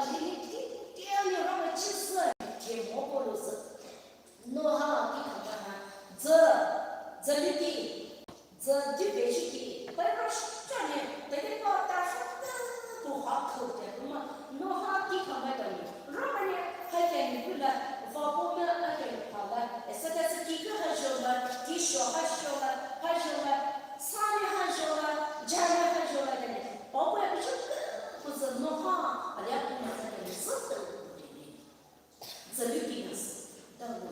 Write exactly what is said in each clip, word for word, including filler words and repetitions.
Alili detail nou Ramai chi sü, ke mo ko lo sü. Noha kikhamai ha, zü, zü liki, zü dube shiki, bai ra shani, bai de pa ta shata, bu ha ko te bu ma, Noha kikhamai ta ni, Ramai ni, ha ke ni bu la, va bu me a ke ni pa la, e sa ta sa ki ku ha jo la, ki sho ha jo la, ha jo la, sa ni ha jo la, ja ni ha jo la de ni, pa bu e bu ju ku, bu zü Noha, a lia bu ma ta ke ni, zü ta bu de ni. Zü liki na sü, ta bu.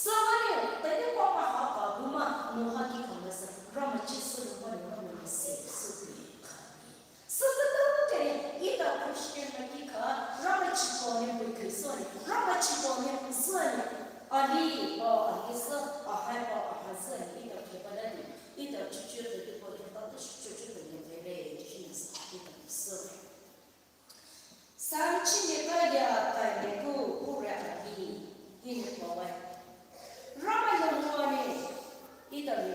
Sü ma ni, ta ni pa ma ha pa bu ma, Noha kikhamai sü, Ramai chi sü, Ramai ni, Ramai ni sü, sü bu ni ka ni. Sü sü ta bu te ni, ita Christian na kikha, Ramai chi pa ni bu ke sü ni, Ramai chi pa ni sü ni. Ali, a, ali sü, a hai pa, a hai sü ni, ita ke pa la ni, ita chuchu de, de pa, ita chuchu de ni, de, de, de, ni sü, ita sü. Psalm chi ne ka ya ka ne ku ku re a hi, hi ne pa wai. Ramai no mo ne, ita ni,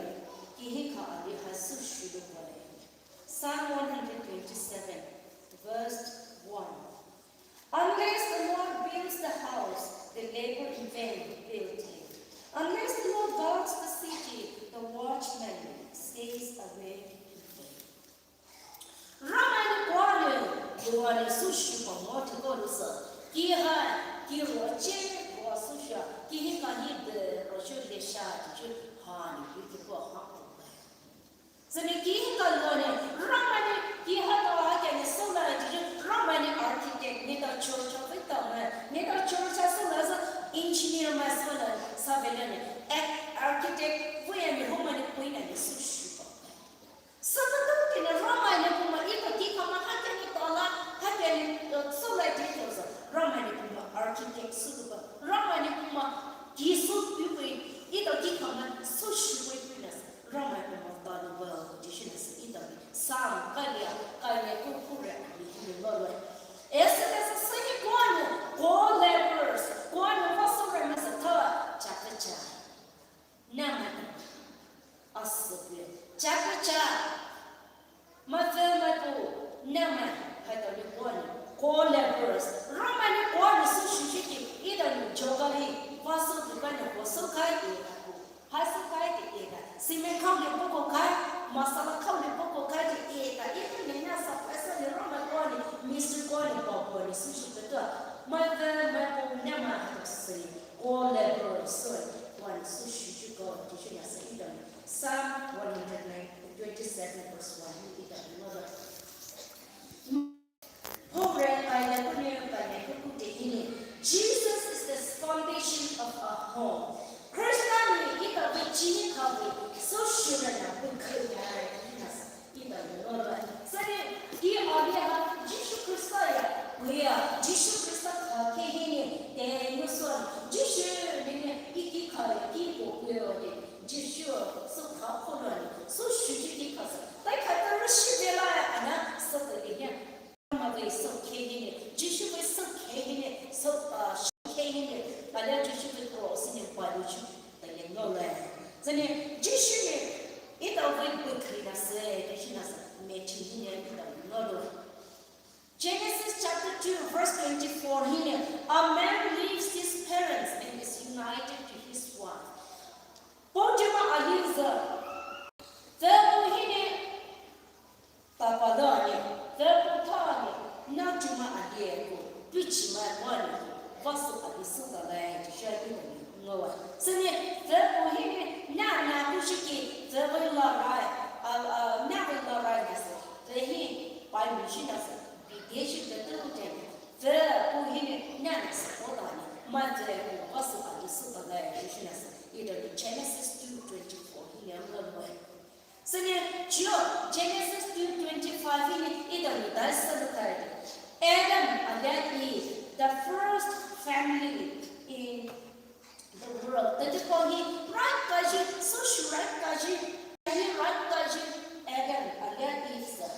ki hi ka a ni ha sü shu lo pa le. Psalm one hundred twenty-seven, verse one. Unless the Lord builds the house, they labor in vain who build it. Unless the Lord guards the city, the watchman stays awake in vain. Ramai ni kua ni, kua ni sü shu pa mo te ko lu sü. Ki ha, ki ro che, ro sü sha, ki hi ka hi de, ro shu le sha, ki shu ha ni, ki ki ko ha ko. Sini ki hi ka lo ni, Ramai ni, ki ha to ha ke ni sü la, ki shu, Ramai ni architect, ni ta church of it ta ma, ni ta church sü la sü engineer ma sü la, sa ve la ni, architect, vo ya ni, ho ma ni, ko ni sü shu pa. Sü ta tu ki na Ramai ni kuma ita kikhamai ha ke ni ta la, ha ke ni, uh, sü la details. Ramai ni kuma architect sü tu ba. Ramai ni kuma ki sü tu ku ita kikhamai sü shu ku ku na. Ramai kuma ta lu ba, di shi na sü ita ni. Psalm ka lia, ka lia ku ku re, ni ni lo lo. Esa ka sa sü ni kua ni, co-laborers, kua ni va sü re ma sa ta, cha ka cha. Namai, asüpü, chakacha, mafü mapu, namai, haitao ni kua ni, co-laborers, Ramai ni kua ni sü shushiki, ita ni jokali, va sü dukan ni kua sü kai e kaku, ha sü kai e eka, cement khao ni poko kai, masala khao ni poko kai e eka, ita ni na sa paisa ni Ramai kua ni, mistri kua ni, pa kua ni sü shushiki tua, mafü mapu, namai, haitao sü ni. Kua labour sü, kua ni sü shuchu ko, tishu na sü ita. Psalm one hundred twenty-seven verse one, ita ni mo lo. Hore, ai la kuni, ai la kuku te ini. Jesus is the foundation of our home. Christian ni ita vei chini ka vei, sü shura na vei kaya, ita ni mo lo. Sani, ki alia ha, Jisu Krista ya, kuya, Jisu Krista ka ke hini, te nuson, Jisu nini, iki ka ya, ki ko kuya de, Jisu, sü ka ko lo ni, sü shuji ki ka sa, tai ka ta ru shi de la ya, ana, sü te de ya. Ma de sü ke hini, Jisu vei sü ke hini, sü, ah, shi ke hini, alia Jisu vei cross ni pa lu shi. Tale ngole. Zane, Jisu ni, ita vei putri na se, Jisu na se, me chi ni ita ngolo. Genesis chapter two, verse twenty-four, hini, a man leaves his parents and is united to his wife. Pojuma aliza. Tabo hini, Tapa lo ani, vei putho ani, na chuma alie ko, tuichi ma mo ani ko, vasu abi su ta lai, ti sha ni ko ni, ngo wa. Sini, vei pu hini, na na ku shiki, vei vei la rai, a, a, na vei la rai na se, vei hi, pai mi shi na se, bi de shi vei tu te, vei pu hini, na na se ko ta ni, ma vei ko, vasu abi su ta lai, ti shi na se, ita ni Genesis two twenty-four hini, ngo wa. Sini, chio, Genesis two twenty-five hini, ita ni dai salu kai. Adam and Eve, the first family in the world. Tadi ko hi, right kaji, so shu right kaji, hi right kaji, Adam and Eve sa.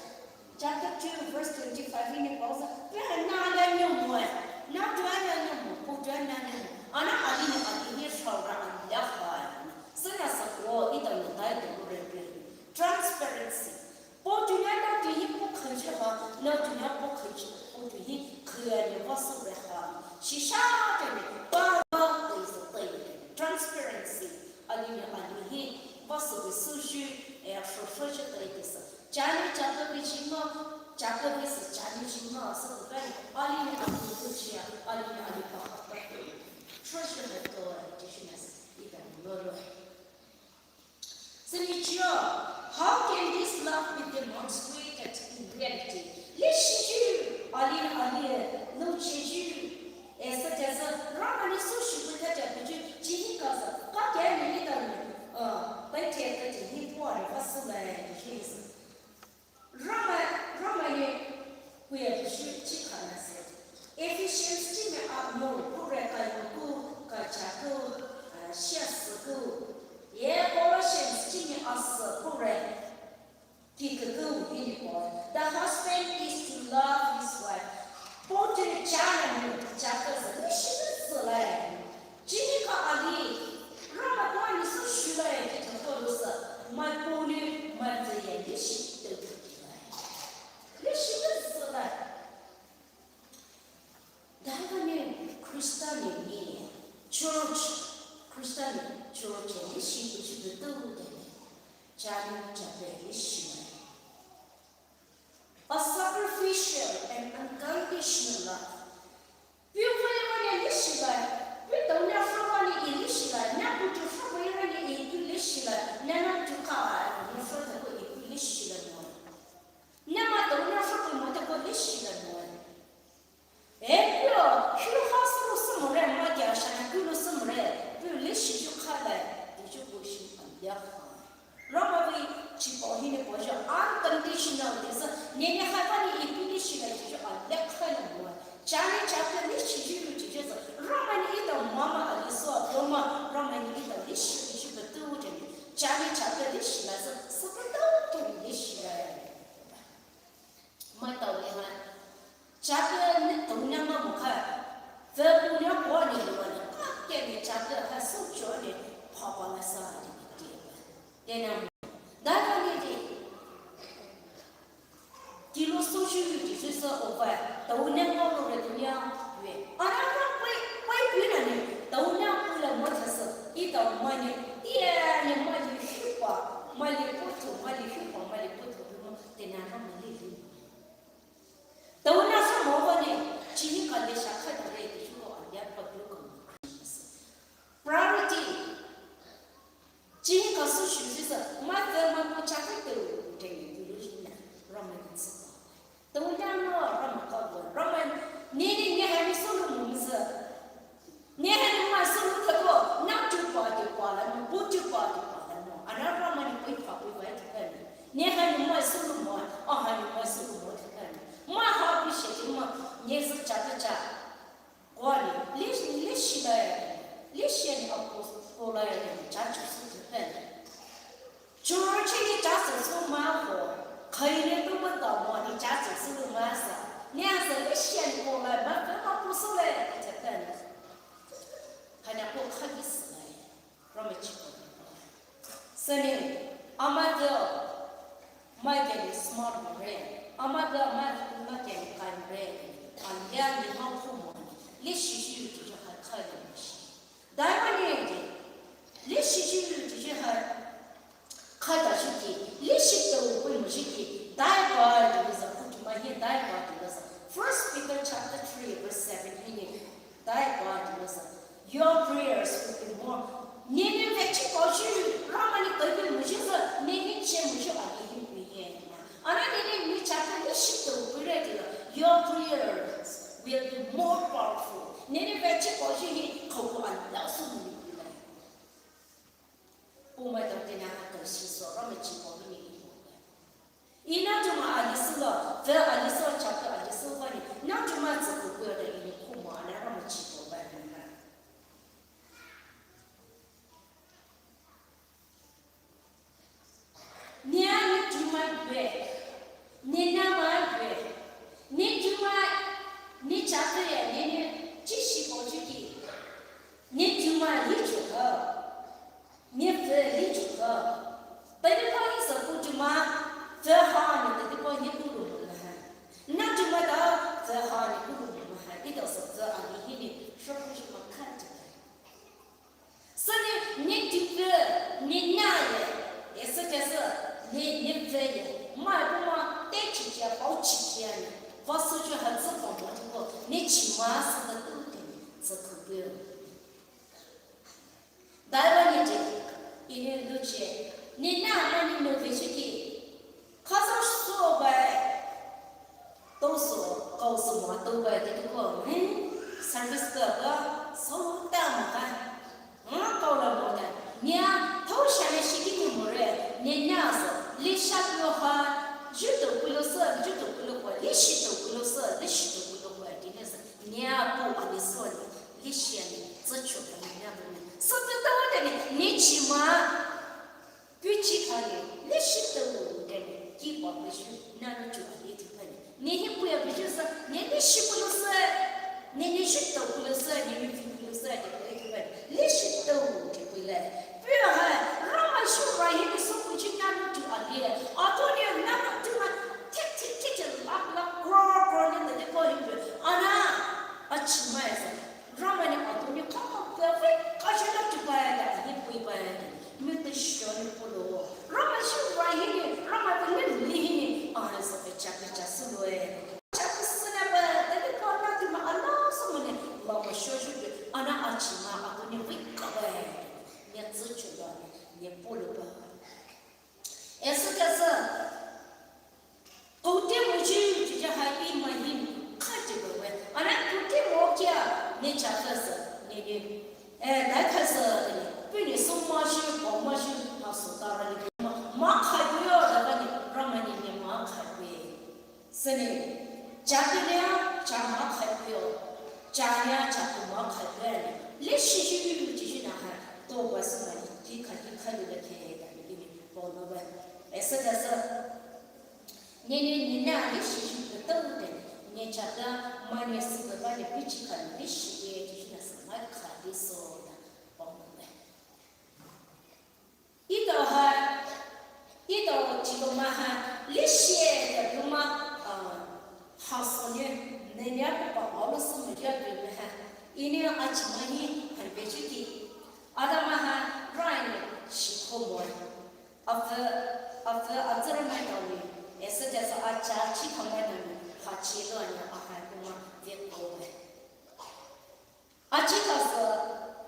Chapter two, verse twenty-five hini pausa, pe na la nyo mo, na dua na nyo mo, pu dua na nyo mo. Ana ali ni ali ni shaura ali ya fa. Sini sa ko, ita ni dai to re pe. Transparency. Potu nya na tu hi po khanji ha, na tu nya po khanji, potu hi vah sü re ha. Shisha te ne, pa, pa, te sü te ne. Transparency. Alinou ali hi, vah sü re sü shu, eh, sho sho shu te te sü. Chani chapter bi chima, chapter bi sü chani chima, sü te, alinou ali sü chia, alinou ali pa ha pa. Sho shu te to, eh, Jisu na sü, ita no lo. Senichio, how can this love be demonstrated in reality? Leshi ju, ali, ali, no cheju. Esa jasa, Ramai ni so shu bu ta ja bu ju, chini kasa, ka kya ni ni ta ni, uh, bai te ta ji ni po ari va su lai, ni sa. Ramai, Ramai ni kuya bu shu chi ka na se. Ephesians chi me a mo, ku re ka yo ku, ka cha ku, uh, shia su ku. Ye Colossians chi me a su ku re. Ki ku ku hi ni po. The husband is to love his wife. Po te cha na ni, cha ku sa, ni shi su lai. Chini ka ali, Ramai pa ni so shu lai ki ta ko lo sa, mai po ni, mai te ya ni shi te ki lai. Ni shi te sa lai. Daiva ni Christian ni, church, Christian ni, church ni shi ku shi ku tu de ni. Cha ni cha pe ni shi lai. A sacrificial and unconditional love. Piu fai wa ni leshi lai, piu tau nya fai wa ni i leshi lai, nya ku tu fai wa ni i ku leshi lai, nya na tu ka ni fai ta ko i ku leshi lai mo. Nya ma tau nya fai ko mo ta ko leshi lai mo. E piu, hiu ha su lo su mo re, ma kya sha na ku lo su mo re, piu leshi ju ka lai, i ju ko shi an ya ha. Ramai vei chipao hi ni po jo unconditional, jisa, ne ne hai pa ni i ku ni shi lai ji jo a lek hai na mo. Chani chapter ni shi ji ru ji jo sa, Ramai ni i ta mama a li so, Ramai, Ramai ni i ta ni shi ji ji ba tu ji ni. Chani chapter ni shi lai sa, sa ba tu ji ni ni shi lai. Mai tau ni hai. Chapter ni tau ni ma mo hai. Ve ku ni po ni lo ni. Ka ke ni chapter hai su jo ni pa pa la sa ni ti. Tena. Daiva ni ti. Ti lo so shu ti su sa o vai. Tau ni ma lo re tu ni a. Ve. Ara ma pai, pai pi na ni. Tau ni a pu la mo ta sa. I tau ma ni. Ti ni ma li shu pa. Ma li pu tu, ma li shu pa, ma li pu tu. Tena Ramai li li. Tau na sa mo va ni, chini ka le sha kha ta re, ti shu ko a ya pa tu ko Christmas. Priority. Chini ka su shu si sa, ma te ma ko cha ka te u te ni tu lu na, Ramai ni sa. Tau na no, Ramai ka bo, Ramai, ni ni ni ha ni so lu mo sa. Ni ha ni mai sulu ta ko, na tu pa tu pa la mo, bu tu pa tu pa la mo. Ana Ramai ni pui pa pui vai tu pa ni. Ni ha ni mai sulu mo, a ha ni mai sulu mo tu pa ni. Ma ha bi she tu ma, ni sa cha ta cha. Ko ni, li, li shi lai, li shi ni a ko, ko lai ni cha chu su tu pa ni. Church ni cha su su ma ho, kai ni tu pa ta mo ni cha su su ma sa. Ni a sa li shi ni ko lai ma pa ma ko su lai, cha pa ni. Hana ko kha ki sülai. Ramai chiko. Seni, ama de, mai ke ni smart mo re. Ama de, mai, mai ke ni kai mo re. Anya ni ma ko mo. Li shi shi yu ki ha kai mo shi. Dai ma ni de. Li shi shi yu ki ha. Kata shiki, li shito pui mo shiki, dai pa di lo sa, kuti ma hi dai pa di lo sa. First Peter chapter three verse seven hi ni, dai pa di lo sa. Your prayers will be more. Ni ni vechi pa shi, Ramai ni kai pui mo shi sa, ni ni che mo shi a ni hi pui hi. Ana ni ni ni chapter li shito pui re di lo. Your prayers will be more powerful. Ni ni vechi pa shi hi, ko ko a la su ni pui re. Pumai tau tena ha tau shi so Ramai chi po ni ni po. I na tu ma a li su lo, ve a li su chapter a li su va ni, na tu ma tsu ku ku da i ni ku ma na Ramai chi po va ni na. Ni a ni tu ma ve, ni na ma ve, ni tu ma, ni chapter ya ni ni chi shi po chi ki. Ni tu ma li chu ha. Ni ve li chu ha. Pe ni pa ni sa ku tu ma, ve ha ni te ni pa ni ku lu ma ha. Na tu ma da, ve ha ni ku lu ma ha. I Dou sü tsü ali hinou, shokhu shi ma kha chi. Sünou, ne tipfü, ne neye, esü tesü, ne, ne pfeye, mai kuma, te chi chia, pao chi chia ne, va sü ju ha tsü pao mo tuko, ne chi ma sü da tu te, tsü kupe. Daiwa ni je, ini luche, ni na ma ni no ve shiki, kasa so bai, to so, kau so ma to bai, te ko, hmm, service ka ka, so ta ma ka, hmm, kau la mo ta, nia, to sha ni shiki ni mo re, ni na so, li sha yo ha, ju to kulo sa, ju to kulo kwa, li shi to kulo sa, li shi to kulo kwa, ti ne sa, nia po a ni so ni. Lishia ni, tsücho ka ni na bu ni. Sü tsü tawa de ni, ni chi ma. Pu chi ka ni, lishi tawa de ni, ki pa bu shu, na no chu a ni tu pa ni. Ni hi pu ya bu shu sa, ni lishi pu lo sa. Ni ni shi tawa pu lo sa, ni ni pu pu lo sa, ni pu pu pa ni. Lishi tawa de pu le. Pu ya ha, ra ma shu ra hi ni so pu chi na no chu a ni. A to ni na no chu ma, tik, tik, tik, tik, lak, lak, kro, kro, ni na de ko hi pu. Ana, a chi ma ya sa. Ramai ni atu ni kama pia fei, kasha na tupai da, ni puipai da. Mi te shoni pulo. Ramai shi rai hini, ramai ni li hini, a sa pe cha pe cha sulo e. Cha pe suna ba, da ni pa na tu ma ala sumo ni, ma ma sho shu pe, ana achi ma atu ni wika ba e. Ni tsu chu ba, ni pulo ba. Esü kasü, kote mo chi, chi ja hai i ma hi, kha chi ba we. Ana kote mo kia, ne cha kasü, ne ne. Eh, dai kasü, ne. Pu ne so ma shi, pa ma shi, ha so ta ra ne. Ma, ma khai bu yo, da ba ne, ra ma ne ne ma khai bu. Süne, cha pi ne, cha ma khai pyo, cha ne, cha pi ma khai pyo ne. Lishi shi yu yu chi shi na ha, to ba sü ma ni, ki kha ki kha yu le ke, da ni ni, po no ba. Esü kasü, ni ni ni na lishi shi yu to de, ni cha da, ma ni sü ba ni, pi chi kha lishi ye, chi shi na sa ma kha di so da, po no ba. Ito ha, ito chiko ma ha, lishie de bu ma, ah, ha so ne, ne ne pa pa ma lo so mo ya bu me ha. Ini a chi ma ni, ha be chi ki. Ada ma ha, rai ne, shi ko mo. Afa, afa, a zara ma to ni. Esa de sa a cha chi ko ma ni, ha chi lo ni, a ha bu ma, de ko mo. Achi kasü,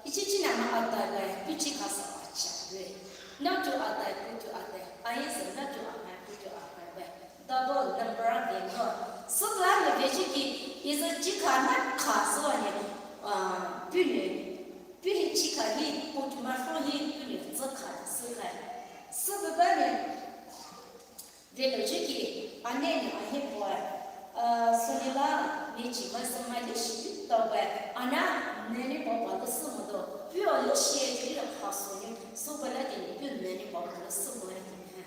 ichi chi na ma atai bai, pichi kasü achi bai. Na tu atai, pu tu atai, ayi sü na tu atai, pu tu atai bai. Double number of them no. Sü la ne vechi ki, iza chi ka na ka so ne, ah, pu ne, pu hi chi ka hi, pu tu ma so hi, pu ne, sü ka, sü ka. Sü ba ne, Velo jiki, ane ni ahi pua, uh, Sunila, ni chi ma sa ma lishi to ba, ana, ne ni pa pa lo sü mo do, pio lishi e jili ha so ni, so ba la ni, pio ne ni pa pa lo sü mo e ni ha.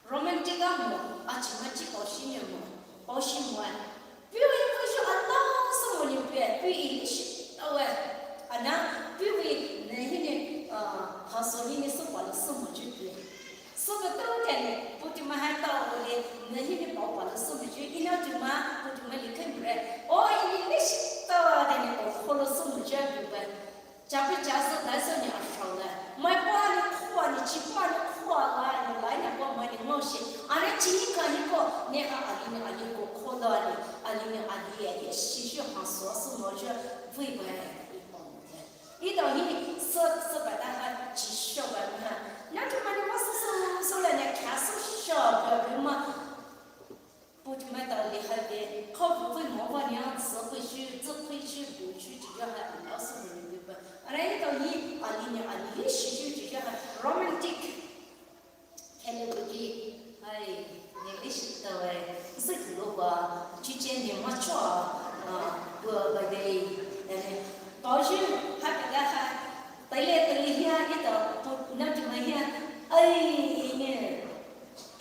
Romantic a mo, a chi ma chi pao shi ni mo, pao shi mo e. Pio ni pao shi a ta sü mo ni pio, pio i lishi to e. Ana, pio i ne hi ni, uh, ha so ni ni so pa lo sü mo ji pio. Sü ba tao kane, puti mahai tao ole, ne hi ni pao pa lo sü mo ji, ina tu ma, puti ma li kan re. O, ini lishi tao kane, o, kho lo sü mo ji a bu ba. Cha pe cha sü, dai sü ni a shao le. Mai pa ni kho ni, chi pa ni kho la, ni lai ni pa ma ni ngo shi. Ana chi ni ka ni ko, ne ha a li ni a li ko kho lo ni, a li ni a li e, shi shi ha so sü mo ji, vui ba, i pa mo le. Ito hi sü, sü ba ta ha chi sho ba ni ha. Na tu ma ni wa sü sü sü la ni ka sü sho ba bi ma. Puti ma ta li ha de, kho bu pui mo wa ni a sü pui shi, sü pui shi bu shi chi ya ha ni a sü ni bi ba. Ara ito hi a li ni a li shi shi chi ya ha romantic. Kele buki, ai, ne lishi tao e, siki lo ba, chiche ne macho, ah, bua ba de, eh, pao shi, ha ka ha, tele tele hia, ito, pu, na tu ma hia, ai, ne,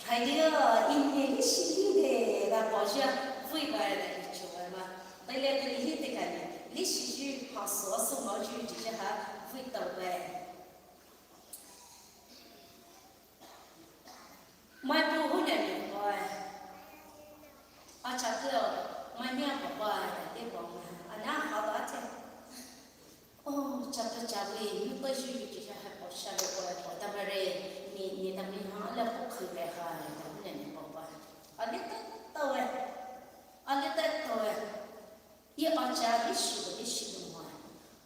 hai de, ine lishi de, ba pao shi, vui ba de, cho ba, tele tele hi te ka ne, lishi shi, ha so so ma ju ji ha, vui tao ba. Mai pu hu ne ni bai. A cha ke o, mai nia pa bai, te pa ma. A Khuibe ha, ita hune ni papa. Alita tawe. Alita tawe. I acha leshi, leshi lumai.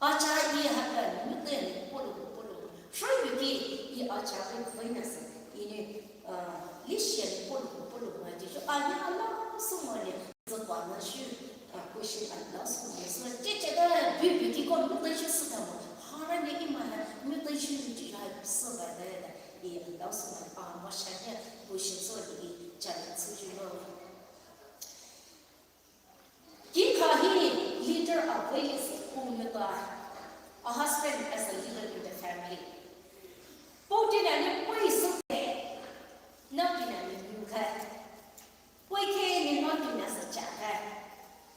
Acha i haka ni mute ni polo, polo. Shoyu ki i acha ke vaina sa. Ini, ah, leshi ni polo, polo mai. Jisu ani ala sumane. Zakwana shu, ah, question ala sumane. So, che che da bi bi ki ko mute shu sutamo. Hara ni ima ha mute shu ni jisu ha suba da da. I ala sumane. Ah, masha ya question so ni challenge su ju lo. Kikha hi leader a vailesi pumeta, a husband as a leader in the family. Pau tina ni pui sute, nau tina ni nuka. Pui ke ni nau tina sa chaka.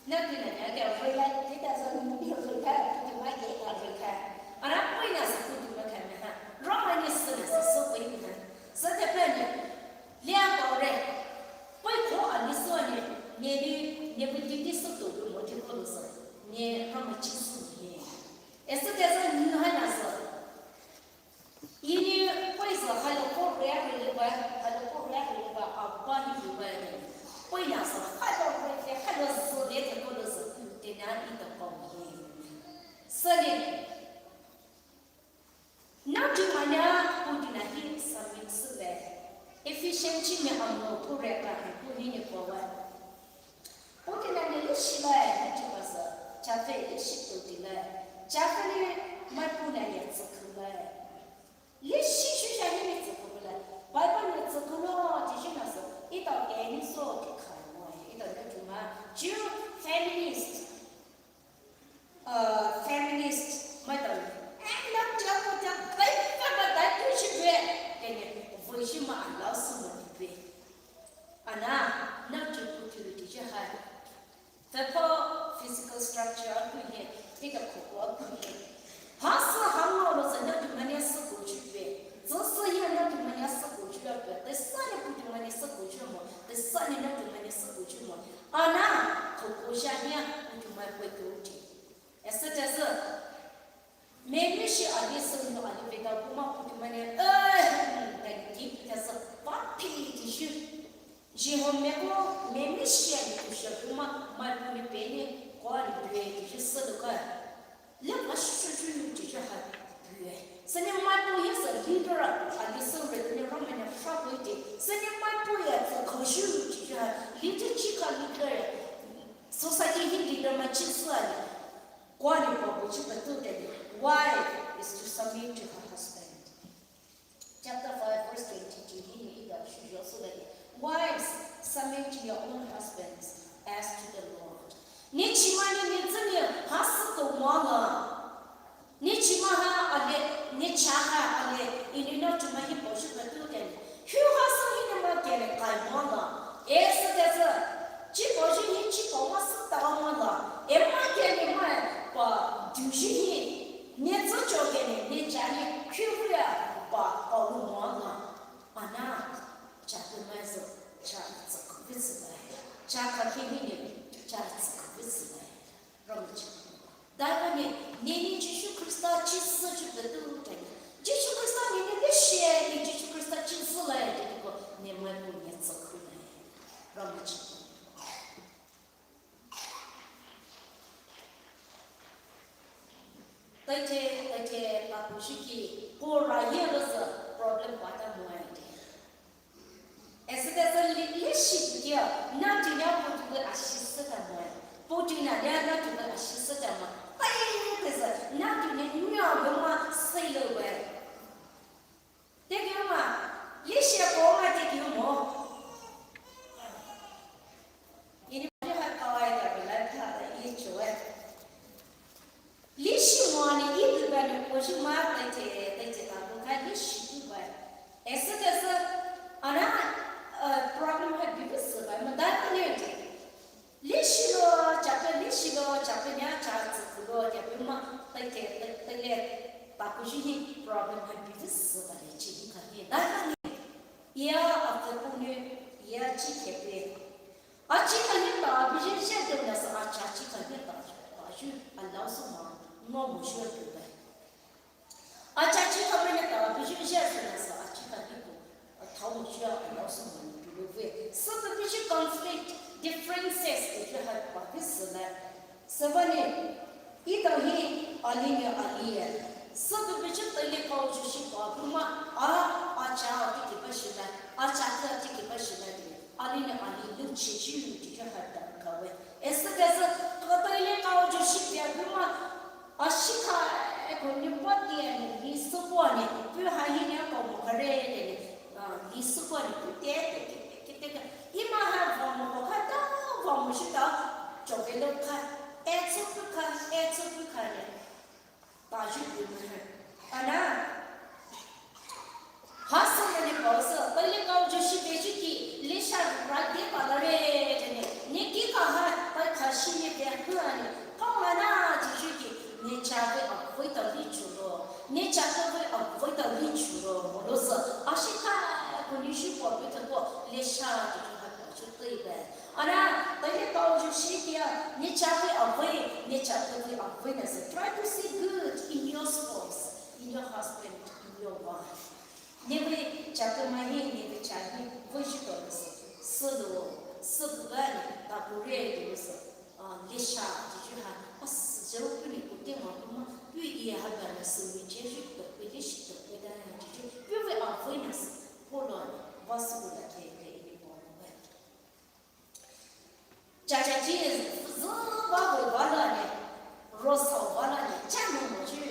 Nau tina ni ake vaila, tita sa ni vaila, tita ma ke vaila. Ara pui na sa kutu ma ka na ha. Roma ni sa na sa so pui na. Sa te pe ni. Lia kore. Poi ko ani so ani, ne ni, ne bu ti ti so to bu mo ti ko lo so. Ne ha ma chi su ni. Eso te so ni ha na so. Ini poi so ha lo ko re re le ba, ha lo ko re re le ba, a ba ni le ba ni. Poi na so, ha lo re te, ha lo so le te ko lo so. Te na i to ko ni. So ni. Nau tumai nia putina hi submit sule. Ephesians chi ni amo pure ka hi pu ni ni kowa. Putina ni leshi lai ni tumasa. Chafe leshi putina. Chafe ni mai puna ni tsukulai. Leshi shusha ni ni tsukulai. Bible ni tsukulo ti shi na so. Ita ke ni so ti kai mo. Ita ni tuma. Ju feminist. Uh, feminist, madam. Eh, nau tia ko tia, bai, bai, bai, bai, tu shi bue. Kene, voi shi ma ala su ma bue. Ana, nau tia ko tia ti je hai. Fepo physical structure a kui he, tika koko a kui he. Ha sa ha ma lo sa nau tia mania sa ko ju bue. Sa sa ya nau tia mania sa ko ju bue. Te sa ya ko tia mania sa ko ju mo. Te sa ya nau tia mania sa ko ju mo. Ana, koko ja nia, ko tia ma ko ko ti. Esa tesa. Memi shi ali sunu ali peta kuma putu mane, eh, dan ki tesa papi tishu. Jiho meko, memi shi ali tusha kuma, mai puni pene, kwa ali pue tishu saduka. Le pashu shu tishu ha pue. Sene mai pu ya sa leader ali sunu re ne ramene frakwete. Sene mai pu ya sa koshu tishu ha. Leader chika leader. Society hi leader ma chi sa ali. Kwani pa buchi patu tadi, wife is to submit to her husband. Chapter five, verse twenty-two, hini ida shujo sudadi. Wives, submit to your own husbands as to the Lord. Ni chima ni ni tsini hasa to mala. Ni chima ha ale, ni cha ha ale, ini no chima hi buchi patu tadi. Hu hasa hini ma kene kai mala. Esa tesa, chi buchi hi chi pa ma sa ta mala. Ema kene ma pa dushi hi. Ni tsa cho kene, ni cha ni khuya pa pa lu mala. Ana, cha pe ma so, cha tsa ku bi si ba. Cha ka ke ni ni, cha tsa ku bi si ba. Ramachi. Dai kane, nene Jisu Krista chi sü chi petu tani. Jisu Krista nene leshi, ne Jisu Krista chi sü lai tani ko, ne mai ko ne tsaku lai. Ramachi. Taite, taite, taku shiki, ko ra ye lo sa problem pata mo ai te. Esa tesa leshi kia, natu nya putu ke ashi seta mo. Putu na nya natu ke ashi seta mo. Pai tesa, natu nya nya gama silo we. Te kyo ma, leshi ko ma te kyo mo. Ini mo ha kawai ta bila ta da i chue. Leshi mo ni i bu ba ni ko shi ma taite, taite ta ko ka leshi tu ba. Esa tesa, ana, eh, problem ha bi bi si ba, ma da ni te. Leshi lo, cha pe leshi lo, cha pe nya cha tsu ku lo, cha pe ma, taite, taite le, ta ku shi ni problem ha bi bi si ba le chi ni ka ni. Da ni, ya a pe ku ni, ya chi ke pe. Achi kani ta biji shete na sa acha chi kani ta ta ju alau su ma ngo mo shu tu ba. Acha chi kani ta biji shete na sa achi kani ko ta Awo shia, awo sumani pilo ve. Süpü pichin conflict, differences, ejü ha pa vi süla. Sübüa nou, etao hi, ali nou ali e. Süpü pichin teile kaoyu shi pa, puma, a, acha, tiki pa shila, acha ka, tiki pa shila de. Ali nou ali lu chichi, tiki ha da kawe. Esa kasa, ka teile kaoyu shi pa, puma, Ashika, eh, ko ni pati ani, ni supo ani, pu ha hi ni ako mo kare de ni, ah, ni supo ani, pu te, te, te, te, te, te. Ima ha vo mo ko ka ta, vo mo shi ta, cho ve lo ka, e cho pu ka, e cho pu ka ni. Ta ju pu mo he. Ana. Hasa ni pao sa, pele kaoyu shi pe shi ki, lesha ra de pa la re, de ni, ni ki ka ha, pa ka shi ni pe hu ani, kao la na, ji ju ki, ni cha ve a voi ta li chu lo, ni cha ka ve a voi ta li chu lo, mo lo sa, ashika, ko ni shi po pe ta ko, lesha, ji ju ha pa ju tei be. Ana, pele kaoyu shi ki a, ni cha ve a voi, ni cha ka ve a voi na sa, try to see good in your spouse, in your husband, in your wife. Nevei chakemai hi, nevei cha hi, vei shi to lo sü, sü lo, sü bu ga ni, ta bu re lo sü, ah, lesha, ji ju ha, a sü je pu ni ku te ma ku ma, pu i ha ga na sü mi che ju to, pu lesha to, pu da ji ju, pu ve a vei na sü, po lo ni, va sü bu la ke ke i ni po lo ve. Cha cha chi zü va bu va la ni, ro sa va la ni, cha mo mo ju,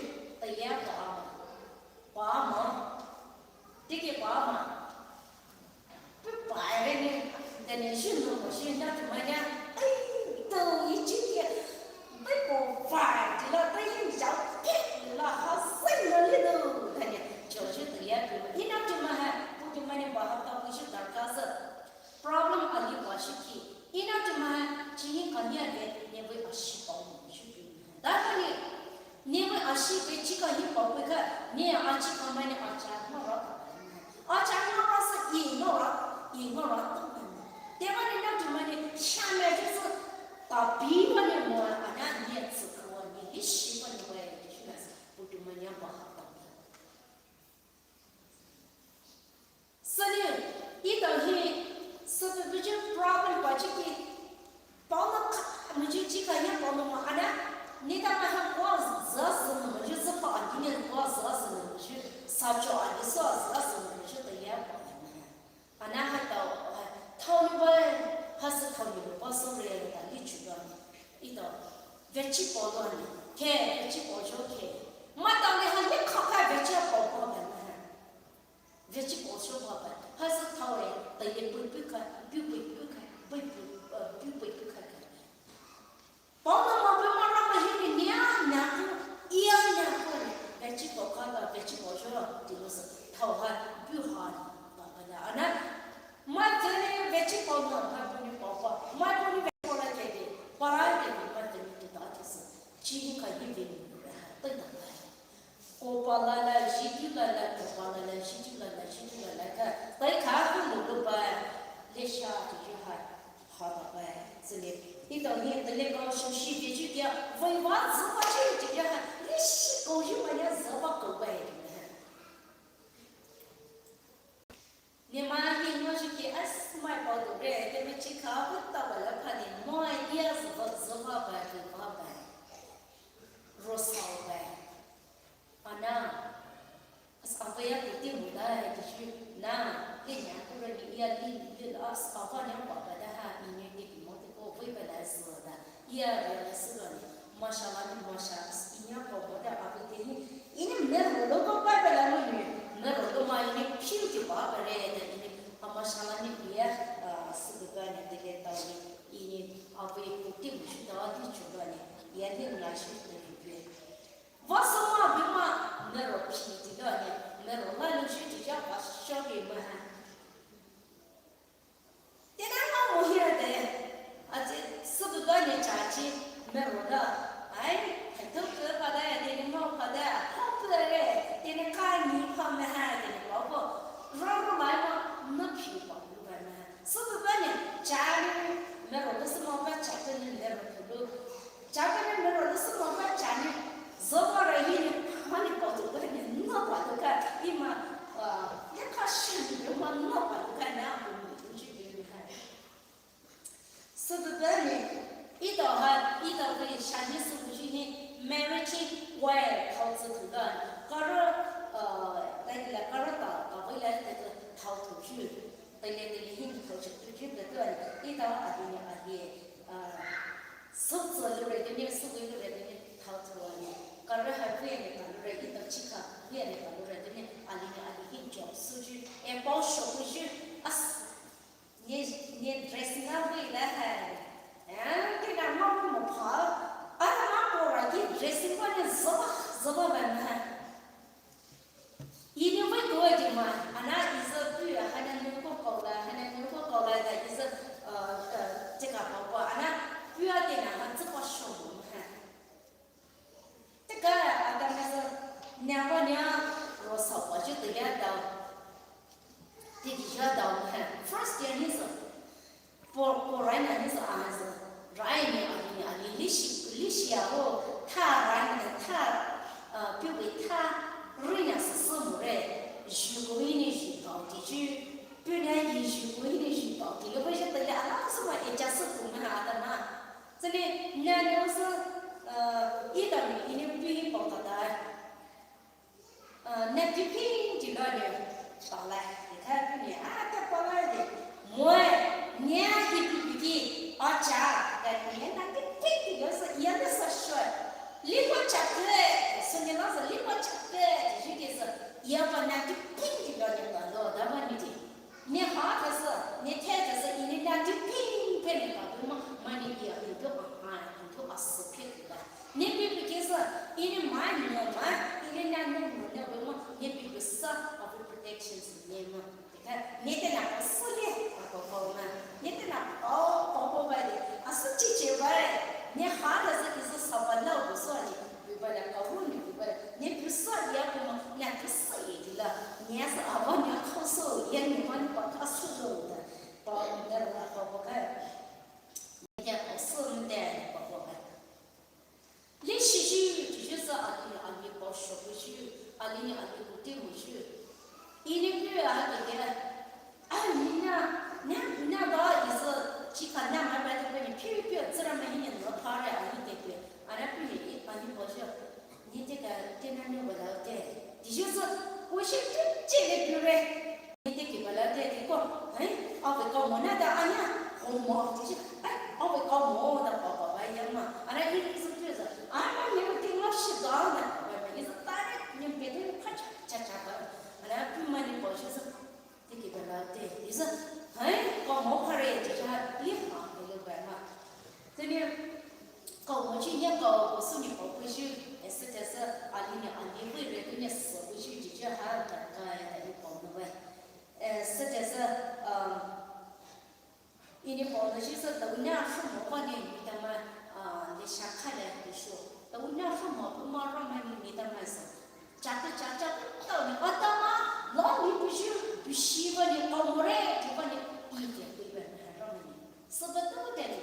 ta ya pa ma, pa ma, tiki pa ma. Pu pa re ni, de ni shi no mo shi na tu ma ya, ai, to i chi ke, ai po pa, ti la, ai i ja, ke, la ha sai na li no, de ni, cho ju ta ya pu, i na tu ma ha, pu tu ma ni pa ha ta pu ju ta ka sa. Problem ali pa shi ki. Ina tu ma chi ni ka ni a ve, nevei a shi pa mo shi ki. Da ka ni, nevei a shi ve chi ka hi pa ve ka, ni a chi ka ma ni a cha ma ra ta. A cha ma ra sa i ma ra, i ma ra ta. Te ma ni na tu ma ni sha me ju sa, ta pi ma ni mo a na ni a tsu ka wa ni hi shi pa ni ve, shi na sa, pu tu ma ni a pa ha ta. Sani, i ta hi, sa tu tu je problem pa chi ki, pa na ka, mu ji chi ka ya pa na ma ana, ni ta ma ha kwa za za na ma ji za pa a ni kwa za za na ma ji, sa cho a ni sa za za na ma ji ta ya pa na. Ana ha ta, ha, ta ni ba, ha sa ta ni ba so re ta li chu ba ni. I ta, ve chi pa na ni, ke, ve chi pa jo ke. Ma ta ni ha ni ka ka ve chi pa pa na. Ve chi pa sho pa pa, ha sa thao e, ta ye pui pui ka, pui pui pui ka, pui pui, eh, pui pui pui ka ka. Pa na ma pui ma ra ma hi ni nia nia ku, ia nia ku ni, ve chi pa ka ka, ve chi pa sho ti lo sa, thao ha, pui ha ni, pa pa na, ana, ma te ni ve chi pa na, ma pui ni pa pa, ma pui ni ve pa na ke ni, pa ra ke ni, ma te ni ti ta ti sa, chi ni ka hi ve ni, ha, ta ta ka. Ko pa la la, shi tu la la, ko pa la la, shi tu la la, shi tu la la ka. Tai ka ku lu lu pa, lesha ti ju ha, ha ba pa, zile. I to ni, te le ko shu shi ti ju kia, vai va zu pa shi ti kia ha, le shi ko ju pa ya zu pa ko pa. Ni ma hi no ju ki as mai pa do re, te me chi ka ku ta ba la pa ni, mo ai dia zu pa, zu pa pa, zu pa pa. Ro sa pa. Ana, as apa ya kuti mulai, tisu, na, ini aku rani iya li, li, as apa ni apa pada ha, ini di mo te ko, voi pada zada. Iya, iya, sudah ni. Mashallah ni, masha, as ini apa pada aku te ni. Ini mero lo ko pada ni. Mero lo ma ini piu ti pa pada ni ini. Ah, mashallah ni iya, ah, sudah ni dile tau ni. Ini apa kuti musuh tau di juga ni. Iya ni mulai sih ni. Vasa ma bima, mero phi ti da ni, mero la lu shi ti ja va sha ke ma ha. Te na ma mo hia de, a ti, su du da ni cha chi, mero da. Ai, hai tu ke pa da ya, de ni mo pa da, ha pu re, de ni ka ni pa ma ha, de ni pa ko. Ro ro mai ma, na phi pa lu ba ma ha. Su du da ni, cha ni, mero da su mo pa cha ke ni, mero pu lu. Chapene mero lüsü mo ka chani, zova ra hi ni, mani pa tu ka ni, na pa tu ka, ima, ah, ya ka shi ni, ma na Lele lele hini thao chak tu jin da tu ani. Ita ali ni ali, ah, suk sa lu re tu ni, suk lu re tu ni thao tu ani. Kare ha tu ani ta lu re, ita chika tu ani ta lu re tu ni, ali ni ali hini chak su ju. E pao sho ku ju. As, ni, ni dressing up wi la ha. Eh, kina ma mo pa. Ana ma mo ra ki dressing up ni zaba, zaba ba na. Ini wai ko di ma, ana iza pu, hana nurko kaula, hana nurko kaula da iza, uh, uh, teka papa, ana pu a tena ha tsepa shomu ha. Teka ada masa, nya ba nya, ro sa pa ju te ya da. Te di ya da ha. First year ni sa. Pao, pao raina ni sa, ah, sa. Raini ali ni ali lishi, lishi ya ho, ta raini ta, ah, piu bi ta, rina sa sa mu re, ju ko ini ju tao ti ju, piu na yi ju ko ini ju tao ti, lo ba ju ta ya, ala sa ma e ja sa ku ma ha ta na. Sa ni, na ni sa, ah, ita ni ini piu hi pao ta ta. Uh, na tu pin ti lo ne, pala, de ka pu ne, ah, ta pala de. Mo, ne a ki pu pu ki, a cha, da ne na tu pin ti lo sa, ya na sa shwa. Li pa cha ke, so ne la sa, li pa cha ke, ti ju ke sa, ya pa na tu pin ti lo ne pa lo, da ma ni de. Ne ha ta sa, ne te ta sa, ini na tu pin pe ne pa pu ma, ma ni ya, ni pu a ha, ni pu a sa pe ku ba. Ne pi pi ke sa, ini ma ni no ma, ini na no no ne pu ma, ne pi pi sa, a pu protection sa ne ma. Ka, ne te na pa sa le, a pa pa ma. Ne te na pa, pa pa ba de, a sa chi chi ba re. Ne ha ta sa, ki sa sa ba la pu sa ni. Bibala ka wuni bibala. Ne pisa ya kuma, ne pisa ya dila. Ne sa aba ne kaso, ya ne man pa kaso lo da. Pa ne ra pa pa ka. Ne kaso ne pa pa ka. Leshi shi, shi shi sa ali, ali pa sho shi, ali ne ali kuti mu shi. Ini pia ke ke. Ah, ni na, na, na ba iza, chika na ma ba ta ni piu piu zira ma ni no pa re ani te pe. Ana piu ni ani pa sho. Ni te ka, te na ni ba la te. Di ju sa, ko shi te che le piu re. Ni te ki ba la te, te ko. Hai, a ve ka mo na da anya. Ho mo, di ju. Hai, a ve ka mo da pa pa ba ya ma. Ana ni ni sa piu sa. Ana ni te ma shi da na. Ba ni sa ta ni pe te pa cha cha ba. Ana piu ma ni pa sho sa. Tiki bala te, iza, hai, kamo kare, jaja, iha, ilu bama. Tene, kamo chi nya kamo suni kamo kushi, esa tesa, ali ni ali wi re, tene so kushi, jaja, ha, kaka, ya, ni kamo we. Esa tesa, um, Ini pao na shi sa tau na shu mo pa ni ni ta ma, ah, ni sha kha le ni shu. Tau na shu mo pu ma ra ma ni ni ta ma sa. Cha ta cha cha ta tau ni pa ta ma. La ni pu shi, pu shi pa ni pa mo re, pu pa ni i te pu pa ni ra ma ni. Sa ba tau te ni.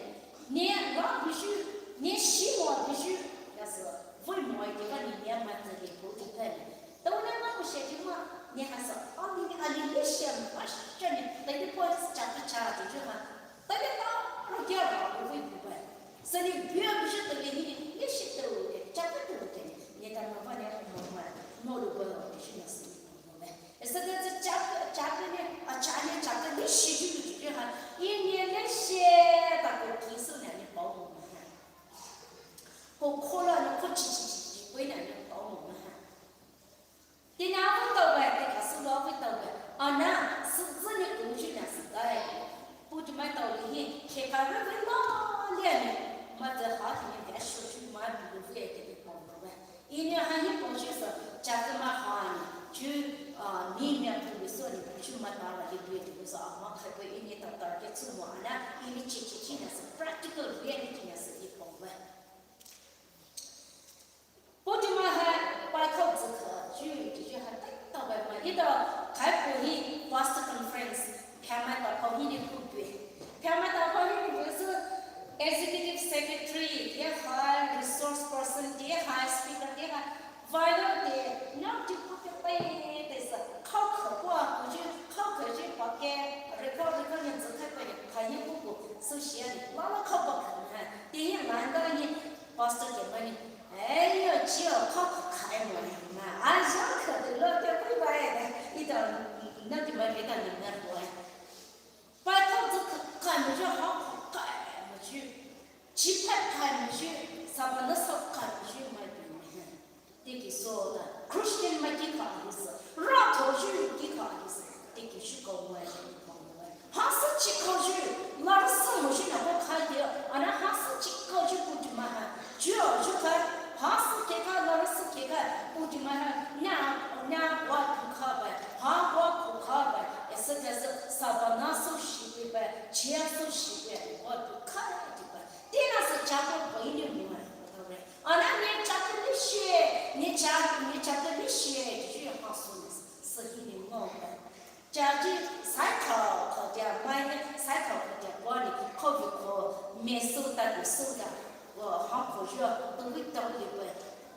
Ni la pu shi, ni shi mo pu shi. Ya sa. Voi mo ai te pa ni ni ma ta ni pu te pa ni. Tau na ma pu shi te ma. Ni ha sa. A ni ni a ni ni shi ma shi ni. Tai te pa cha ta cha te ju ha. Tale ta, ro kia ba, ro vui bu ba. Sani bia bu shi tale ni, ni shi tale, chaka tale, ni ta ma ba ni mo ma, mo lo ba, shi na si mo ba. Esa da chaka, chaka ni, a cha ni, chaka ni shi ju ju ju ha. I ni le shi ta ko ki su na ni pa mo ma. Ko ko la ni ko chi chi chi chi, ko na ni pa mo ma. Tena vo tau ba, te ka su lo vo tau ba. Ana, su zi ni ku ju na su dai. Pu ju ma tau li hi, ke ka ve ve ma lia ni. Ma zi ha ti ni ve shu ju ma bi lu ve te ni pao lu ve. I ni ha ni pao ju sa, cha zi ma ha ni. Ju, ah, mi mi a pu lu so ni, ju ma ta la li lu te lu sa, a ma kai ve i ni ta ta ke cu ma na, i ni chi chi chi na sa, practical reality na sa i pao ve. Pu ju ma ha pai khao zi kha, ju, ju, ju ha tai tao bai ma. Ida kai pu hi pastor conference, pia ma ta pao hi ni ku bue. Pia ma ta pao hi ni ku bue su executive secretary, ye ha resource person, ye ha speaker, ye ha violin, ye na ti ku ke pai te sa. Khao kha ku a ku ju, khao kha ju pa ke, re khao, re khao ni zi khai pa ni, khai ni ku ku, su shia ni, la la khao pa kha ni ha. Te ye la nda ni, Pastor ke mani, eh, yo, chio, kok, kai mo, na, a, yo, ka, de, lo, ke, pui, bai, ida, na, di, ma, ke, ta, ni, na, boy. Chi pha kha ni shi, sabana sa kha ni shi mai bi ni. Tiki so da, Christian mai ki kha ni sa, ra tho shi ki kha ni sa, tiki shi ko mai ni ko mai. Ha sa chi ko shi, la sa mo shi na ko kha de, ana ha sa chi ko shi ku ti ma ha. Ju ju kha, ha sa ke kha, la sa ke kha, ku ti ma ha. Na, na wa ku kha ba, ha wa ku kha ba. Esa da sa, sabana so shi ba, chi so shi ba, wa ku kha ti ba. Tena sa chapel pei ni mo ai, kore. Ana ne chapel ni shie, ne cha, ne chapel ni shie, ji ha so ne, sa hi ni mo ai. Cha ji sai kha, kha dia mai ne, sai kha, kha dia bo ni, ko vi ko, me su ta ni su da. Wo ha ko jo, tu vi ta ni bo.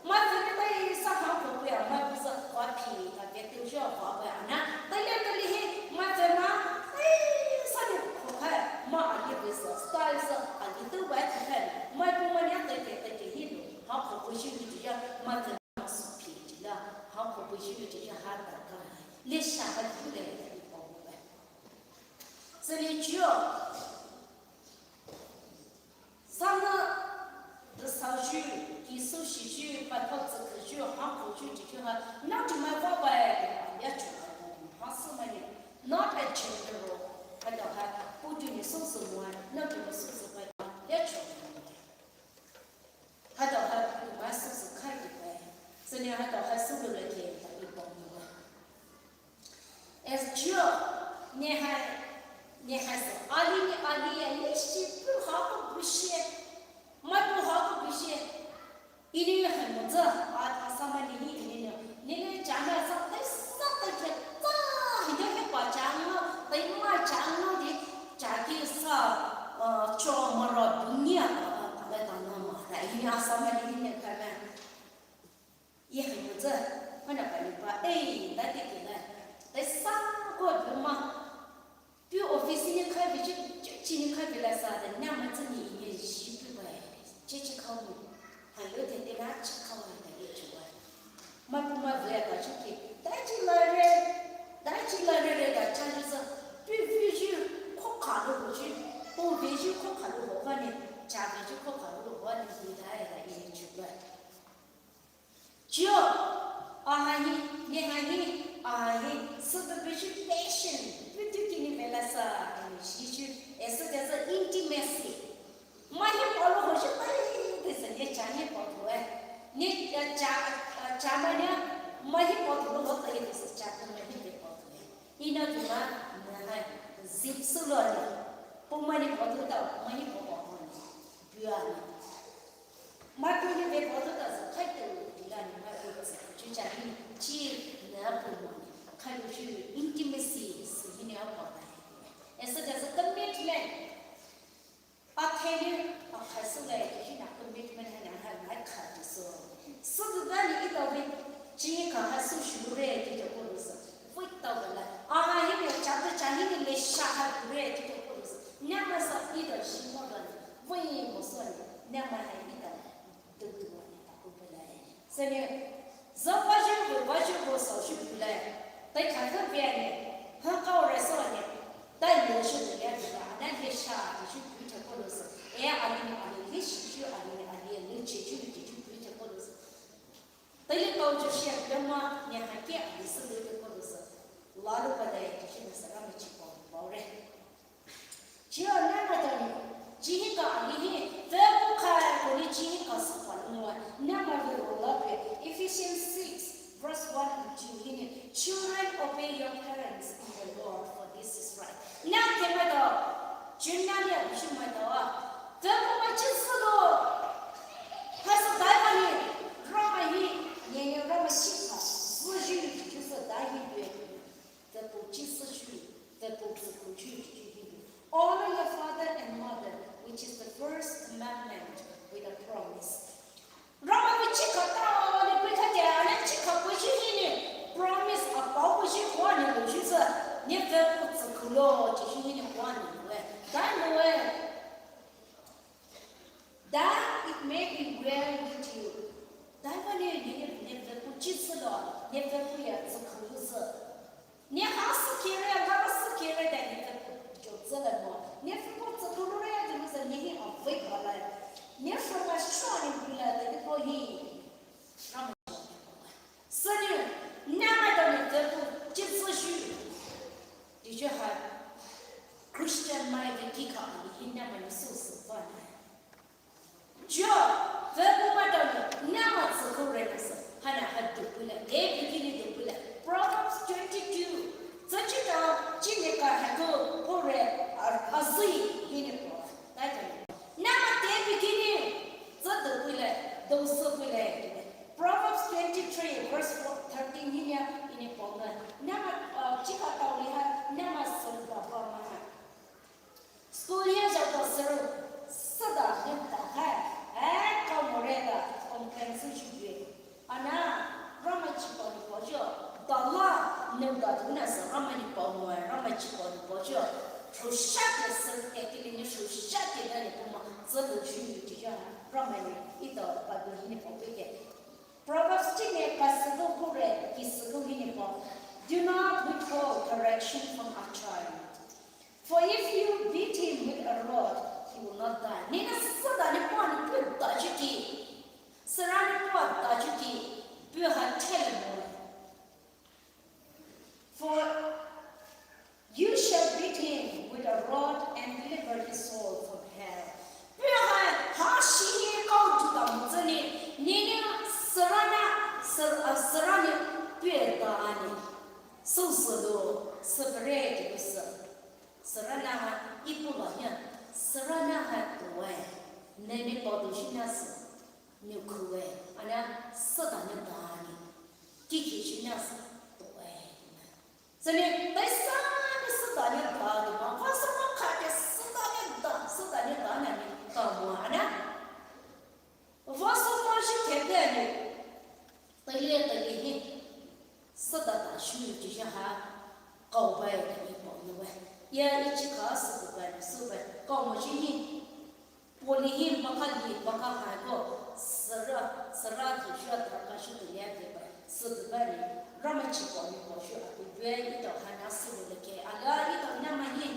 Ma te ni bai sa ha ko ko ya, ma bu sa kwa pi, ta ke tu jo kwa ko ya na. Ta le ta le he, ma te ma, ai, sa ni ko ka, ma a ni bu sa, style sa, a ni tu bai ta ka, ma bu ma ni a te te te te hi lo, ha ko ko shi ni ji ya, ma te ma su pi ji la, ha ko ko shi ni ji ya ha ta ka. Le sha ha ju le, ni ko ko bai. Sa ni jo. Sana de saoju, ki soushiyu, pa thao tsüküyu, ha koyu, jiyu ha, na tu mai wa bai, ya chu ha, ha su mai ni, not a general, ha da ha, pu tu ni sousou mo, na tu ni sousou bai, ya chu ha. Ha da ha, pu tu mai sousou kai di bai. Sanya ha da ha su lo le ke, ta i bong ni wa. As Job, ne hai, ne hai sa, ali ni ali ya, ni shi pu ha ko bu shi, ma pu ha ko bu shi. Ini hai mo za, a, a sa ma ni ni ni ni, ni ni cha na sa, tai sa tai ke, ta, hi de ke pa cha na, tai ma cha na di, cha ki sa, uh, cho ma ra bu ni a, a, a, ta na ma ra, ini a sa ma ni ni ni ka ma. Ye hai mo za, ma na pa ni pa, eh, da di ke na, tai sa ko bu ma. Pu office ni khai bi chi, chi ni khai bi la sa da, na ma zi ni ye shi pu bai. Chi chi khao mo. Ha lo de de la chi khao da ye chu wa. Ma pu ma ve da chu ke. Da chi la re. Da chi la re re da cha ni sa. Pu vi ju ko ka lo ho ju. Pu vi ju ko ka lo ho wa ni. Cha vi ju ko ka lo ho wa ni da da ye chu wa. Job, ahahi, nehahi, ahahi, sütüpüshi patient, pütükini velasa, shishi, esü desa intimacy. Mahi polo hoshi pai, desa ne chani polo, eh. Ne, eh, cha, eh, chamanya, mahi polo lo pai, desa cha mahi polo, eh. Ina duma, nahai, zip suloni. Pumani polo ta, mahi polo ni. Buani. Matthew ni ve photo ta sa khai to di la ni Matthew sa. Chu cha ni chi na pu mo ni. Khai lu chu intimacy si ni a pa ta. Esa da sa commitment. A the ni a khai su le ki na commitment ha na ha na khai to so. Su du da ni i ta ve chi ka ha su shu re ki to ko lu sa. Wait ta ve la. A ha hi ni cha ta cha ni le sha ha re ki to ko lu sa. Nya ma sa i da shi mo da ni. Wait mo so ni. Nya ma ha i da. Tutu ani taku pulai. Sene, zao vajuko, vajuko saoju pulai. Tai kaka piani, ha kao reso ani. Tai yoshu pulai pulai, ana lesha, tishu pulai koloso. E ani, ani, lishu, ani, ani, licheju, tishu pulai koloso. Tai le kao joshia, yama, ne hake, ani, sulu koloso. Lalu pulai, tishu nasara michi pao, paore. Chia nana tani, jihi ka alihi, veku kha koni jihi ka sapa lungwa, nama ve rola pe, Ephesians six, verse one and two, hini, "Children, obey your parents in the Lord, for this is right." Na ke ma da, jun na ni abu shi ma da wa, veku ma chi sulu, ha sa dai ma ni, rama hi, ni ni rama chi ka, zu ji ni ju sa dai hi be. Veku chi sü shui, veku tsükhu shui, shui hi. "Honor your father and mother, which is the first commandment with a promise." Rama mi chi ka ta, ni pui ka te, ani chi ka pui shui hi ni. Promise a pao pui shui kwa ni lu shui sü. Ni veku tsükhu lo, chi shui hi ni kwa ni lu e. Dai lu e. That it may be well with you. Dai va ne, ne, ne, ne veku chi sü lo, ne veku ya tsükhu lu sü. Ne ha sü kire, ha sü kire da ne veku jo tsü le mo. Ne veku tsükhu lu re ya tsü lu sü, ne hi a ve Sani bula de ko hi. Rama. Sani, nama da ni de ko, jin so shu. Di je ha. Christian mai de ki ka ni hi nama ni so so fa na. Jo, ve bu ma da ni, nama tsü ko re na so. Hana ha du bula, de bi ki ni du bula. Proverbs twenty-two. Tsü chi da, chi ne ka ha ko, ko re, a, a zui, hi ni ko. Dai da ni. Nama te bikini, tsü du kuile, du sü kuile. Proverbs twenty-three, verse four, thirteen hinia, ini pome. Nama, uh, chika tao liha, nama sü ba ba ma. School hia ja ko sü, sada ne ta hai. Eh, ka more da, complain sü ju ye. Ana, Rama chipao ni paojo, dala, nengda duna sa Rama ni pao mo, Rama chipao ni paojo. Shusha ke sir ke kili ni shusha ke da ni poma, zelu shu ni tiya, Rama ni ito Bible ni pao ke. Proverbs chi ne ka sego kure, ki sego ni pao. Do not withhold correction from a child. For if you beat him with a rod, he will not die. Nina sada ni pao ni pu da juki. Sara ni pao da juki. Pu ha tell mo. For you shall beat him with a rod and deliver his soul from hell. Pu ha, ha shi ni kau tu da mo zeni. Nina sara na, sar-, ah, sara ni pu da ni. So so do, separate do so. Sürü na ha ipu la hia, sürü na ha tuwe, nene pao du shi na sü, nü kuwe, ana sü da nü da ni, kiki shi na sü tuwe. Sene, tai sa ni sü da nü da ni, ma, va sü ma ka ke sü da nü da, sü da nü da na ni, ka mo ana. Va sü ma shi ke ke ni, Taile taile hi, sü da da shu ni ji ha, kau bai da ni pao ni wai. Ya i chi ka sü da bai, sü bai, kau mo ji hi, pao ni hi, ma ka li, ma ka hai ko, sürü, sürü ki shu da ka shu da ya ke bai, sü da bai ni, Rama chipao ni pao shu a ku bai, i to ha na sü le ke, ala i to na ma hi,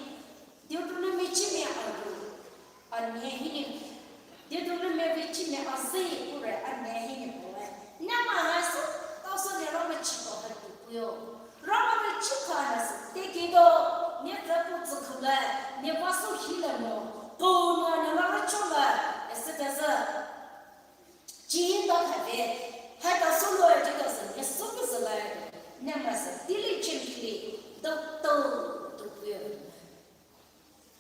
Deuteronomy chi me a ru, a ne hi ni. Deuteronomy vi chi me a zi kure a ne hi ni pao e. Nama ha sü, tao sü ne Rama chipao ha tu puyo. Rama ne chi ka na sü, te ki do, ne za pu zi ku le, ne va sü hi le mo, ko na ne la ra cho le, e sü te sü. Chi da ka ve, ha ta sü lo e ji da sü, ne sü ku sü le, nama sü, diligently, do, do, tu puyo.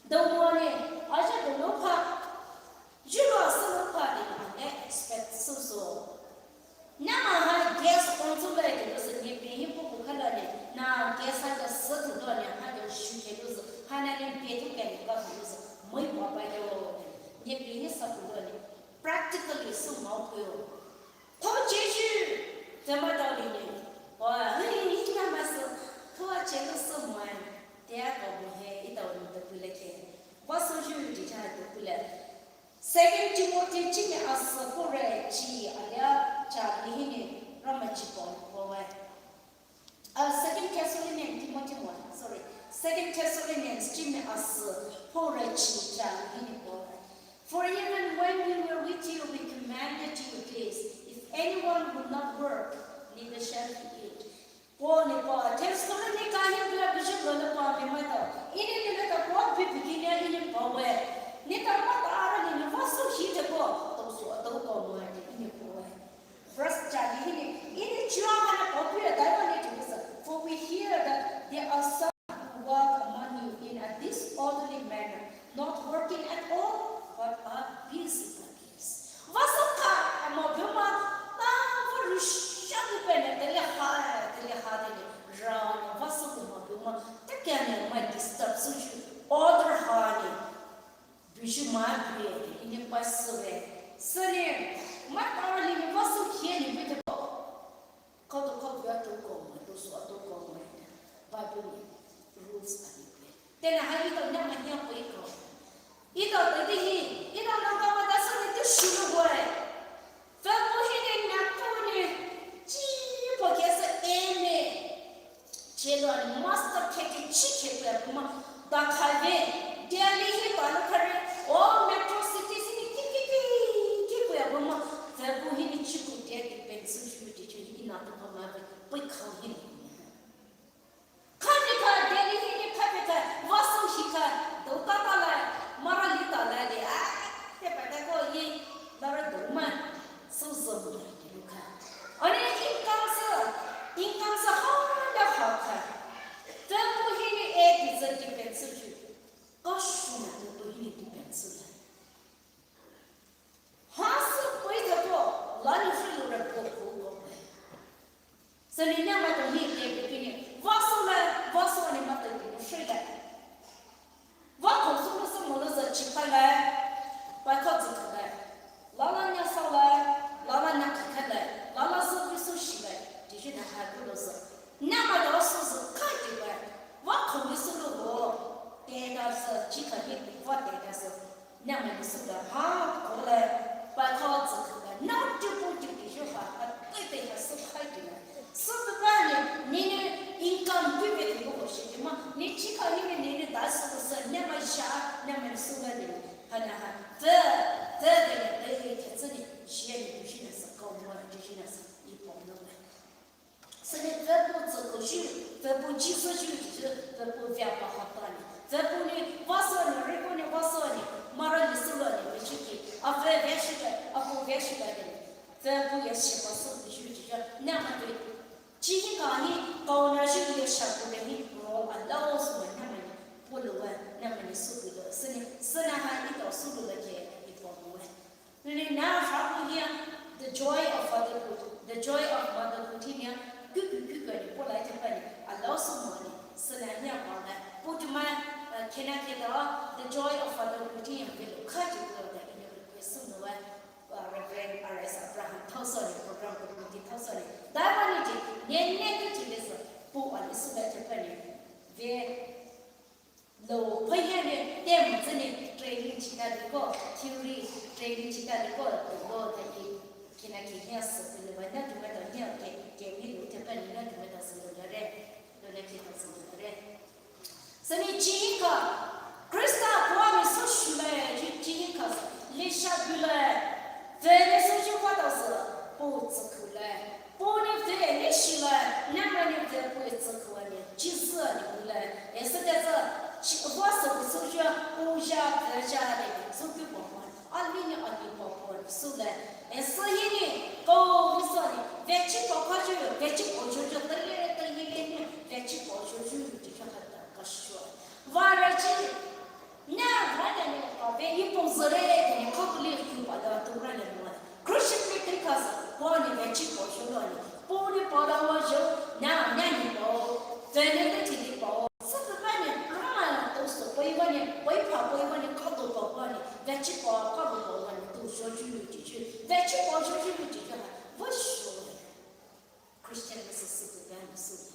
Dou mo ne, aja dou lo pha, ju lo sü lo pha de ma ne expect sü so. Nama ha gas on sü lo de lo sü ne pe hi pu pu kha lo ne, na gas ha ka sü tu lo ne, ha ka shu ke lo sü, ha na ne pe tu ke ne ka lo sü, mo i pa pa yo, ne pe hi sa tu lo ne, practically sü mo ku yo. Tho Jesu, zama tao li ni. Wa, hei, ina ma sü, tho a che lo sü mo ai. Te a ko mo he, i tao ni to pule ke. Wa so ju di cha to pule. Second Timothy chi me a sü kore chi a lia cha li hi ni, Rama chipao ni pao wai. Uh, Second Thessalonians, Timothy one, sorry. Second Thessalonians, chi me a sü, pao re chi cha, hi ni pao re. For even when we were with you, we commanded you this, if anyone will not work, neither shall he eat. Pao ni pao, Thessalonica hi bla bishop lo na pao ni ma tao. Ini ni le ta pao bi bi ki ni ini pao we. Ni ta ma ta ara ni ni va sü hi te pao, tao sü a tao pao mo ni ini pao we. Verse cha ni hi ni, ini chua ha na pao pia dai ma ni tu sa. For we hear that there are some who walk among you in a disorderly manner, not working at all, but are busybodies. Va sü ka, a mo bi ma, ta va ru sha ni pe ne, te le ha, te le ha te le, ra ni, va sü ku mo bi ma, te ke ne ma disturb sü ju, order ha ni. Bishu ma pie, ini pa sü we. Sü ni, ma ta ni, va sü hie ni bi te pao. Kau to kau pia to kau ma, to sü a to kau ma. Bible ni rules a ni pie. Tena ha i to na ma hia poi kau. I to te di hi, i to na ka ma da sü ni tu shu lo we. Fa mo hi ni na ko ni, chi po ke sa e me. Che lo ani master ke ke chi ke pe a bu ma da khai ve. Delhi hi ba lo kare. O metro city si ni ki ki ki ki pe a bu ma. Khalai, paikha zü khalai, lala nya salai, lala nya khalai, lala zü bisu shilai, jiji na ha kulo zü. Nya ma da su zü kha di lai, wa kho ni su lo ho, te da zü, ji kha ni wa te da zü. Nya ma ni su da ha kholai, paikha zü khalai, na ti pu ti ti ju ha, ha, te te ha su kha di lai. Sü pepani, nini income pei pei ti ko shi ti ma, ni chika nini nini da sü sü, nema sha, nema sü la ni. Hana ha, the, the de ne, the ye te tsü ni, shi ni, shi na sa, ko mo, shi na sa, i po no le. Sü ni the pu tsü ko shi, the pu ji sü shi, the pu vya pa ha pa ni. The pu ni, wa sü ni, ri pu ni, wa sü ni, mara ni sü la ni, ni chiki, a the vya shi ka, a pu vya shi ka ni. The pu ya shi pa sü ni shi ji ja, nema de. Chihi kani, kaona shi ya shaku de ni, mo allow su ma namani, puluwa, namani su pulu, sini, sina ha ito su lu la ke, ipo mo. Nini na fa ku ya, the joy of fatherhood, the joy of motherhood ni ya, ku ku ku ku ni pula te pa ni, allow su mo ni, sina ni ya pa na, put my, uh, kena ke da, the joy of fatherhood ni ya, ke lo ka ji ku da, ini ku su mo wa. Reverend R S Abraham thaosani program committee thaosani. Dawani ji, nene tu ji le sa, pu ali su la te pa ni. Ve lo pa ya ni, te mo zani training ji ta le ko, theory training ji ta le ko, lo ta ki, kina ki ya sa, le wa na tu ma ta ni ke, ke mi lo te pa ni na tu ma ta sa lo ya re. Lo na ki ta sa lo ya re. Sini chihika, Krista puani so shulai, chi-, chihika, lisha bulai, vene so shu pata se, pu tsukulai, puni vene shilai, namani ve pu tsukuani, chi se ni bulai, ese de se, chi, vua se so shu, uja, veja de, so ku po po, alini ali po po, sule, ese yini, ko, so ni, vechi po po ju, vechi po ju ju, tele, tele, vechi po ju ju, ju ju, Kashua. Varachi. Na, vada ni pa ve ipo zere ni kokli ku pa da tu ra le mo. Crucifixion kas po ni ve chi po shu lo ni. Po ni po da wa jo. Na, na ni po. Ve ni te ti ni po. Sa pa ni Roma to so po i wa ni, po i pa po i wa ni ko to po wa ni. Ve chi po ko to po wa ni tu shu ju ju ju. Ve chi po shu ju ju ju. Wa shu. Christian ni sa su tu ga ni su.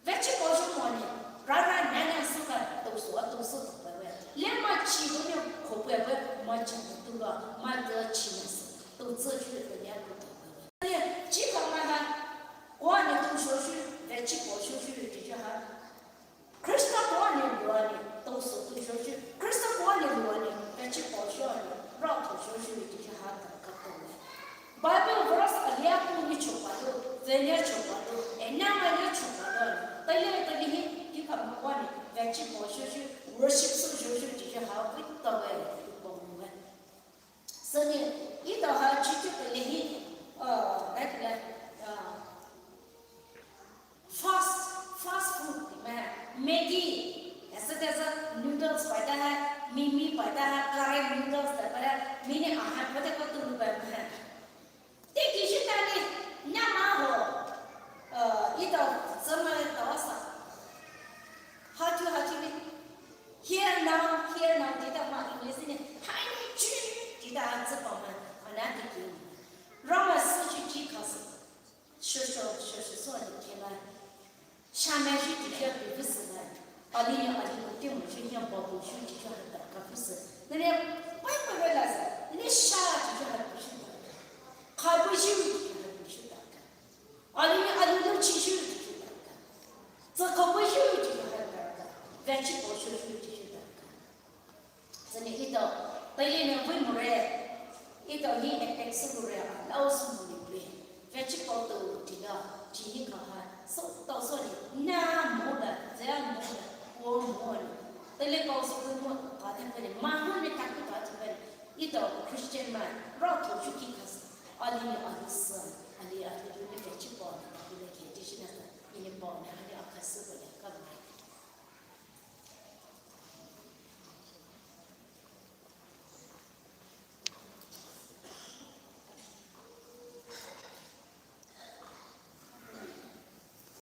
Vechi ko ju mo ni, rara nana su ka to su a to su to pe we. Le ma chi do ni ko pe we, ma chi to ga, ma de chi na su, to zi ju de ya ko to pe we. Ye, chi ka ma ha, wa ni to shu shu, vechi ko shu shu de ja ha. Krista ko ni wa ni, to su to shu shu, Krista ko ni wa ni, vechi ko shu ni, ra to shu shu de ja ha ka to we. Bible verse alia pu ni chupa do, venya chupa do, ena manya chupa do, tele tele hi, ki ka mwa ni, vechi po shu shu, worship su shu shu, ji shu ha, wi to we, wi po we. Sini, ito ha chi chi tele hi, uh, like, like, uh, Fast, fast food, ma, Maggi, ऐसे तैसे noodles पाता है, Maggi पाता है, curry noodles पाता है, mini आहार पता को तुम बन है। ते किसी ताने ना मा हो, अ, इतो समय तो सा। How to, how to be? Here now, here now, kita ma English ni, hai ni chi, kita answer pa ma, ana tiki. Rama su chi chi kasi. Shosho, shosho, so ali kela. Shame shu ti shu bi visi la. Ali ni ali ko te mo shu ya ba bo shu ti shu ha ta ka visi. Nene, pai pai ve la sa. Nene sha ti shu ha bi shu ta. Ka bi shu ti shu ha bi shu ta. Ali ni ali lo chi shu ti shu ta. Za ka bi shu ti shu ha ta. Ve chi bo shu shu ti shu ta. Sini ito, tayi ne vei mure, ito hi attack sukure, lao sumure. Vechi pao to tila, chi hi kaha, so to so ni, na mo da, za mo da, wo mo ni. Tele pao sukure mo, ka te pele, ma mo ni taku ta te pele. Ito Christian man, ro to chuki kas, ali ni ali sa, ali ali ni vechi pao ni, ali ni ke, ti shi na sa, ni pao ni, ali akasu pele, ka